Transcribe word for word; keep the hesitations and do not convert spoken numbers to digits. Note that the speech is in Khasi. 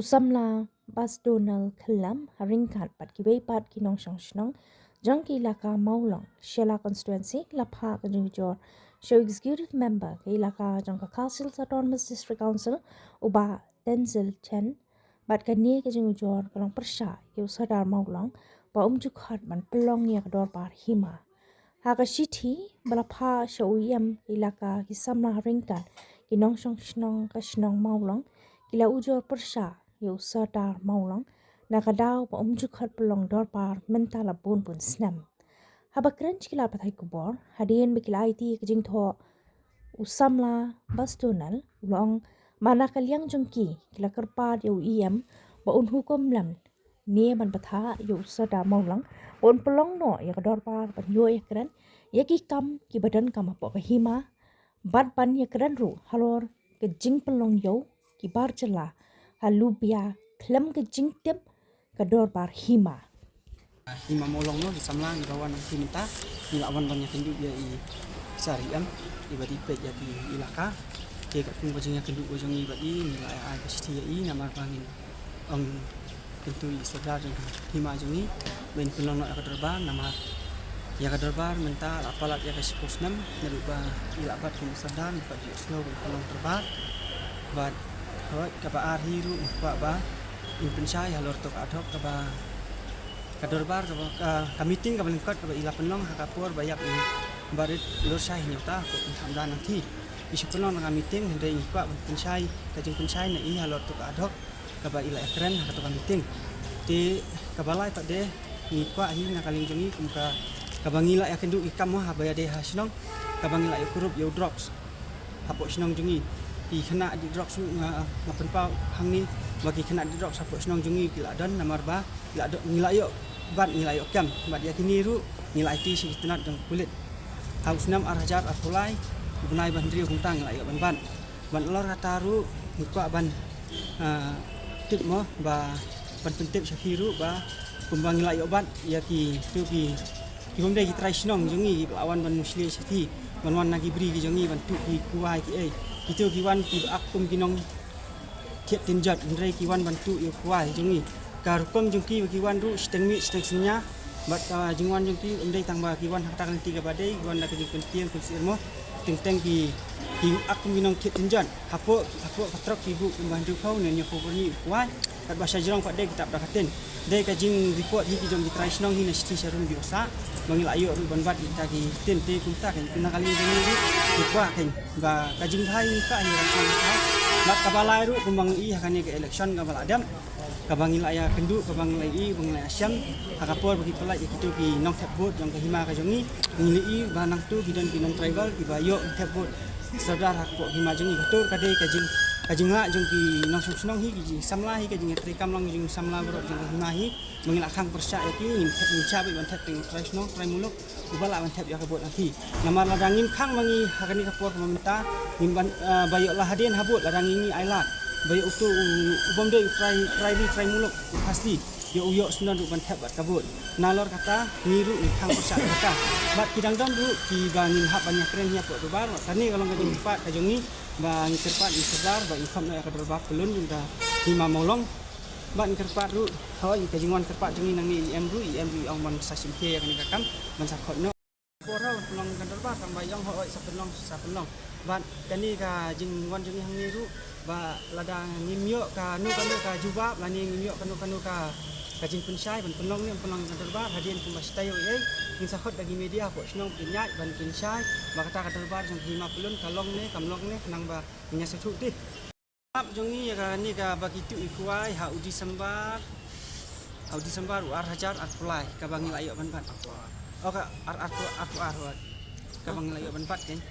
Samla Bas Donald Khlem ha ryngkat bad kiwei pat ki nongshong shnong jong ki ilaka Mawlong, Shella constituency, la phah ka jingujor sha u executive member ka ilaka jong ka Khasi Hills Autonomous District Council, u Bah Denzil Chen, bad kane ka jingujor ka long pyrshah ïa u Sordar Mawlong ba um ju khot ban pynlong ïa ka dorbar hima. Ha ka shithi ba la phah sha u EM ilaka, ki samla ha ryngkat ki nongshong shnong ka shnong Mawlong ki la ujor pyrshah ïa u Sordar Mawlong na ka daw ba um ju khot pynlong dorbar mynta la bun bun snem. Haba kren sha ki lad pathai khubor, hadien ba ki la aiti ka jingthoh u samla Bas Donald, u la ong ba na ka liang jong ki, ki la kyrpad ïa u EM ba un hukum lem ne ban bthah ïa u Sordar Mawlong ba un pynlong noh ïa ka dorbar ban ïoh ïakren ïa ki kam kiba donkam hapoh ka hima, bad ban ïakren ruh halor ka jingpynlong ïew ki bar jylla ha Lubia khlem ka jingtip ka dorbar hima. Hima Mawlong noh, ki samla ngi ba wan nangta mynta, ngi la wan ban ïakynduh ïa i Sir EM iba dei peit ïa ki ilaka. Te katkum ka jingïakynduh ka jong ngi bad i, ngi la ai ka shithi ïa i namar ba ngin ong kyntu ïa i Sordar jong hima jong ngi ba in pynlong noh ïa ka dorbar, namar ïa ka dorbar mynta la palat ïa ka shiphew snem naduh ba i la bat kum u Sordar, ngi pat ju ïohsngew ba in pynlong dorbar. Bad hooid, kaba ar hi ruh ngi kwah ba in pynshai halor kato ka ad hoc kaba ka dorbar kaba ka, ka meeting kaba lyngkot kaba i la pynlong ha ka por ba ïap i Bah Rit Lorshai Hynñiewta, ko pyntham da nangta i shu pynlong na ka meeting, hynrei ngi kwah ban pynshai ka jingpynshai na i halor kato ka ad hoc kaba i la ïakren ha kato ka meeting. Te kaba lai pat de ngi kwah hi na ka liang jong ngi kum ka, kaba ngi la ïakynduh ki kam mo haba ïadei ha shnong, kaba ngi la ïakynduh ïa u drugs hapoh shnong jong ngi. Ki khynnah dih drugs ruh nga, nga pynpaw hangne ba ki khynnah dih drugs hapoh shnong jong ngi ki la don namar ba ki la don, ngi la ïoh bat, ngi la ïoh kem. Bad ïa kine ruh ngi la aiti sha ki tnat jong pulit. Ha u snem ar hajar arphew lai, u bnai ba hynriew kumta ngi la ïoh ban bat. Bad halor kata ruh ngi kwah ban, ah, tip mo ba ban pyntip sha phi ruh ba kumba ngi la ïoh bat ïa kito ki, ki bym dei ki trai shnong jong ngi kiba la wan ban mushlia sha phi, ban wan na ki bri ki jong ngi ban tuh ki kwai ki ei. Kito ki wan kiba ak kum ki nongthied tynjot, hynrei ki wan ban tuh ïa u kwai jong ngi. Ka rukom jong ki ba ki wan ruh shiteng miet shiteng synñia. Bad ka jingwan jong ki ym dei tang ba ki wan ha kata ka lynti kaba dei, ki wan da ka jingpyntieng pynsyier mo. Teng teng ki, ki ak kum ki nongthied tynjot. Hapoh, hapoh ka trok ki buh kumba hynriewphew ne hynñiewphew byrni u kwai. Katba sha jrong pat de ki tap da ka tin. Dei ka jingreport hi ki jong ki trai shnong hi na shithi sharum ki osa ba ngi la ïoh ruh ban bat ïa kita ki tin. Te kumta kan na ka liang jong ngi ruh ngi kwah kan ba ka jingbha hi ka hi rang shnong ka. Bad kaba lai ruh kumba ngi i ha kane ka election kaba la dep, kaba ngi la ïakynduh, kaba ngi la i, kaba ngi la ïashem ha ka por ba ki pyllait ïa kito ki nongthep vote jong ka hima ka jong ngi, ngi la i ba nangto ki don ki non-tribal kiba ïoh thep vote Sordar hapoh hima jong ngi. Kato ka dei ka jing, ka jinglah jong ki nongshong shnong hi, ki jingsamla hi, ka jingïatreikam lang jong ki samla baroh jong ka hima hi. Ba ngi la khang pyrshah ïa ki, ngim thep, ngim shah beit ban thep te u trai shnong, trai muluk uba lah ban thep ïa ka vote ha ki. Namar lada ngim khang ma ngi ha kane ka por kaba mynta, ngim ban, ah, ba ïoh la hadien ha vote lada ngi ngi ai lad ba ïoh uto u, u bym dei u trai, trai ri, trai muluk, u Khasi, ïoh u ïoh sngewdon ruh ban thep bad ka vote. Nalor kata ngi ruh ngi khang pyrshah kata. Bad ki dang don ruh kiba ngin hap ban ïakren ïa hapoh dorbar. Kane ka long ka jingkyrpad ka jong ngi ba ngi kyrpad ïa u Sordar ba in kham noh ïa ka dorbar pyllun jong ka hima Mawlong. Bad ngi kyrpad ruh, hooid, ka jingwan kyrpad jong ngi nangne i EM ruh, i EM ruh i ong ban sa shimkhia ïa kane ka kam, ban sa khot noh. Por ha pynlong ka dorbar tang ba i ong hooid sa pynlong, sa pynlong. Bad kane ka jingwan jong ngi hangne ruh ba lada ngim ïoh kano kano ka jubab lane ngim ïoh kano kano ka, ka jingpynshai ban pynlong ne pynlong ka dorbar hadien kumba shatai ïa u ei, ngin sa khot da ki media hapoh shnong kin ïaid ban pynshai ba kata ka dorbar jong ka hima pyllun ka long ne kam long ne, khnang ba ngin ïa sngewthuh te. Ap jong ngi ïa kane kaba ki tuh i kwai ha u December, ha u December u ar hajar arphew lai kaba ngi la ïoh ban bat. O ka ar, arphew, arphew ar kaba ngi la ïoh ban bat kein.